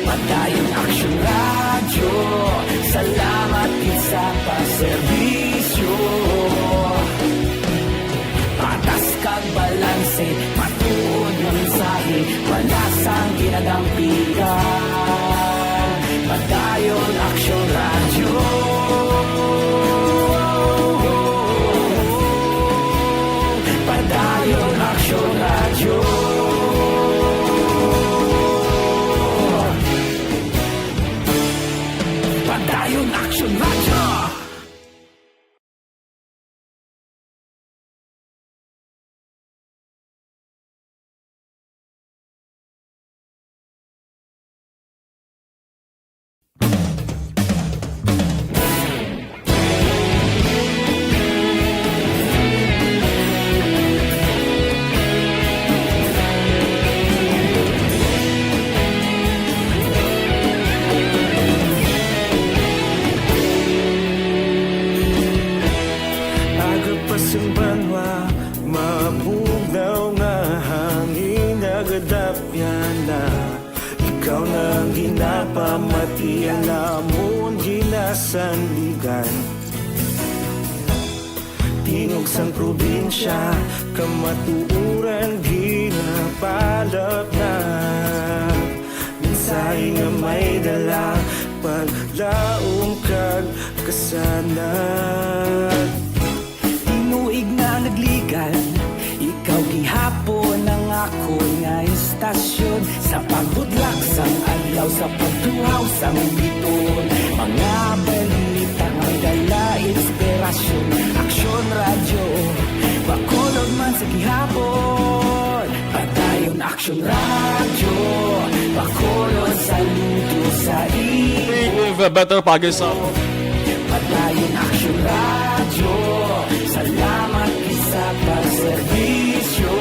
Padayon Aksyon Radyo, salamat gid sa pagserbisyo. Patas kag balanse, matuod nga mensahe, wala sang ginadampigan. Padayon Aksyon Radyo. Padayon Aksyon Radyo. Padayon Aksyon Radyo. Aga pa sang banwa, mabugnaw nga hangin nagadapyan na. Ikaw na ang ginapamatian, amon ginasandigan. Tingog sang probinsya, kamatuoran ginapalaplag. Mensahe nga may dala, paglaom kag kasanag. Tinuig nga nagligad, ikaw gihapon ang akon nga istasyon. Sa pagbudlak sang adlaw, sa pagtuhaw sang bituon, mga balita nga may dala inspirasyon. Aksyon Radyo, Bacolod man sa gihapon. Padayon Aksyon Radyo, Bacolod sa luto sa iyo. With better pagi sa Padayon Aksyon Radyo, salamat sa pagserbisyo.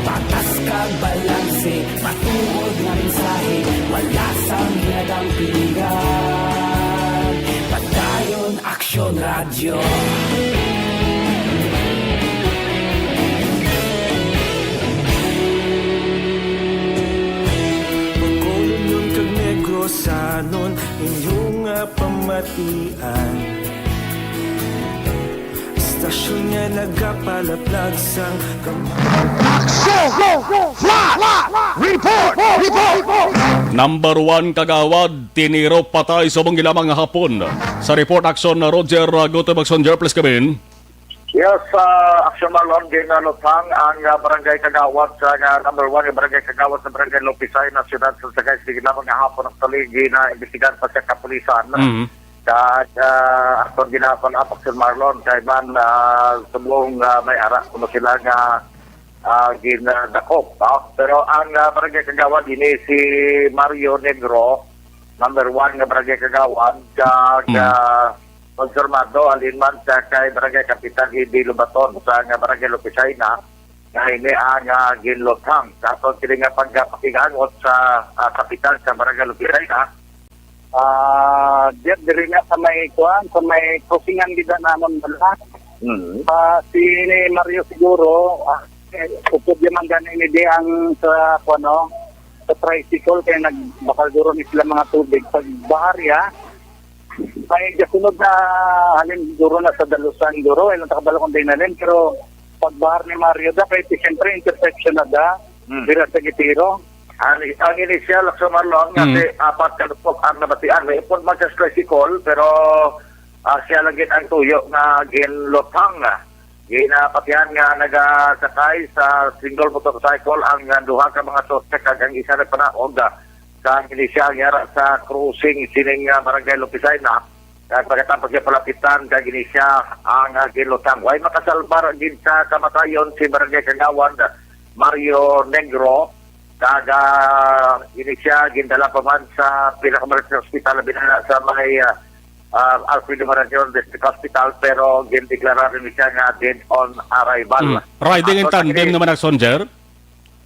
Patas kag balanse, matuod nga mensahe, wala sang ginadampigan. Padayon Aksyon Radyo. Bacolod kag Negrosanon, inyo nga pamatian. Istasyon nga nagapalaplag sang kam- Aksyon! Flash! Report! Report! Number one kagawad, tiniro patay subong gilamang nga hapon. Sa report, Aksyon Roger, uh, Guto Maxon Jer, please come in. Yes, uh, Aksyon Marlon, ginaluthang ang uh, barangay kagawad sa uh, number one nga barangay kagawad sa barangay Lopisay na siyudad sa Sagay, sige lamang nga hapon, actually, gina-imbestigahan pa sa kapulisan. Mhm. Kag, ah, aktual ginapangapak si Marlon kay man, ah, subong, ah, may ara kuno sila nga, ah, ginadakop, no? Pero ang, ah, barangay kagawad ini si Mario Negro, number one nga barangay kagawad, kag, Mm. ah, konfirmado halin man sa kay barangay kapitan Eddie Lobaton sa nga barangay Lopisay na, nga ini ang, ah, ginluthang. Sa aton kini nga pagpakig-angot sa, ah, kapitan sa barangay Lopisay na, Ah, diyan diri na sa may kuan, sa may crossingan gid namon bala. Mm. Ah, si ni Mario siguro, ah, eh, upod di man gani ni di ang sa kuan, no, sa tricycle kay nagbakal duro ni sila mga tubig. Pag baharya, may gasunod na halin duro na sa Dalusan duro, ilang takabalo kung di na rin, pero pagbahar ni Mario da, kay siyempre intersection na da, Mm. dira sa Gitiro. Ang, ang initial sa Marlon nga Mm. si apat ka lupok ang nabatian. May upod man sa tricycle, pero, ah, siya lang gid ang tuyo nga ginluthang. Ginapatihan nga nagasakay sa single motorcycle ang, ah, duha ka mga suspek kag ang isa nagpanaog, ah, sa initial nga ara sa crossing sining, ah, barangay Lupisay na. Kag pagkatapos niya palapitan, kag ini siya ang, ah, ginluthang. Way makasalbar gid sa kamatayon si Barangay Kagawad Mario Negro. Kag, ah, ini siya gindala pa man sa pinakamalapit nga ospital, binala sa may, ah, ah, Alfredo Marañon District Hospital, pero gindeklarar ni siya nga dead on arrival. Mm. Riding in Ato na tandem kini naman ang Sonjer?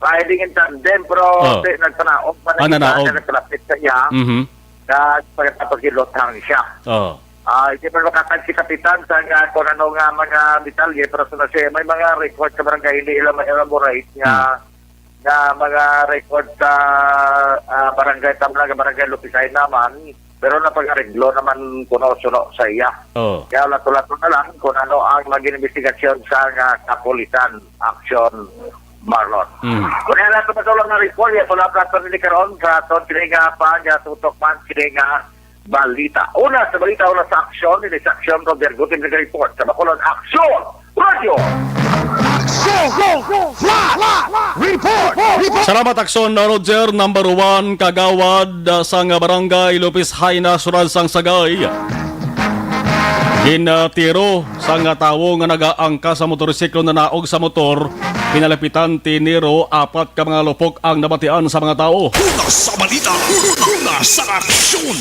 Riding in tandem, pero Oh. di, nagpanaog pa na Ah, kita, nanaog. na nagkalapit sa iya. Mhm. Na pagkatapos giluthang siya. Oh. Ah, hindi pa makakag si Kapitan sa nga kung ano nga mga detalye, pero sa nasi-, may mga record sa barangay, hindi ila ma-elaborate nga, Hmm. nga mga record sa, ah, barangay Tabla, nga barangay Lupisay naman, pero napag-areglo naman kuno suno sa iya. Oh. Kaya lato-lato na lang kung ano ang maging investigasyon sa nga kapulisan. Aksyon, Marlon. Mm. Kung yan lang ito, matulang na report, yan po lang platform ni karon sa aton kini nga pa, nga tutok man, kini nga balita. Una sa balita, una sa aksyon, ini sa aksyon, Roger Gutim nag-report. Sa Bacolod, Aksyon! Radio! Aksyon! Flash! Report! Report! Salamat, Aksyon, Roger. Number one, kagawad, ah, sang barangay Lopez Jaena, Surad sang Sagay. Ginatiro sang tawo nga nagaangkas sa motorsiklo, nanaog sa motor, pinalapitan, tiniro, apat ka mga lupok ang nabatian sa mga tawo. Una sa balita, una sa aksyon.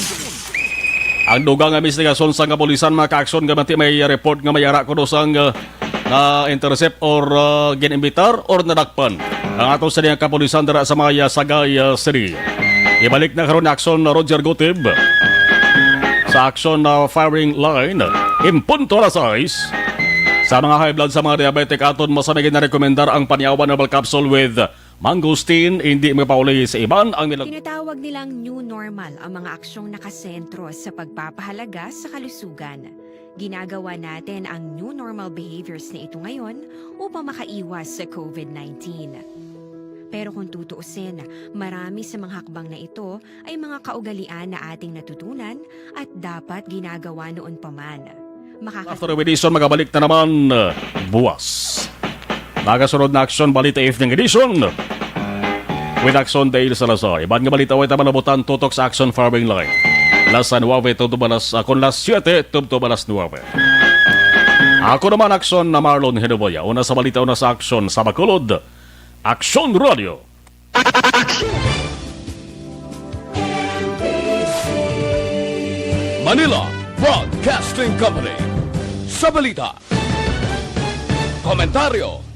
Ang dugang nga investigasyon sa kapulisan, mga kaaksyon, gamati may report nga may ara kuno sang, uh, na-intercept or, uh, ginimbitar or nadakpan ang ato sa diyang kapulisan dira sa mga Sagay, uh, City. Ibalik na karon ni Aksyon Roger Gutib sa Aksyon, uh, Firing Line. Impunto alas sais. Sa mga high blood, sa mga diabetic, aton masami ginarekomendar ang Panyawan Herbal Capsule with Mangosteen. Hindi mapauli sa iban ang milag- Tinatawag nilang new normal ang mga aksyong nakasentro sa pagpapahalaga sa kalusugan. Ginagawa natin ang new normal behaviors na ito ngayon upang makaiwas sa covid nineteen. Pero kung tutuusin, marami sa mga hakbang na ito ay mga kaugalian na ating natutunan at dapat ginagawa noon pa man. Makaka- After Edition, magabalik na naman, uh, buwas. Nagasunod na Aksyon Balita Evening Edition with Aksyon Dale Salazar. Iban nga balita way taman nabutan tutok sa Aksyon Firing Line. Las nuebe tubtob alas, ah, kon las siete tubtob alas nuebe. Ako naman, Aksyon na Marlon Hinuboya. Una sa balita, una sa aksyon sa Bacolod. Aksyon Radio. Manila Broadcasting Company. Sa balita, komentaryo,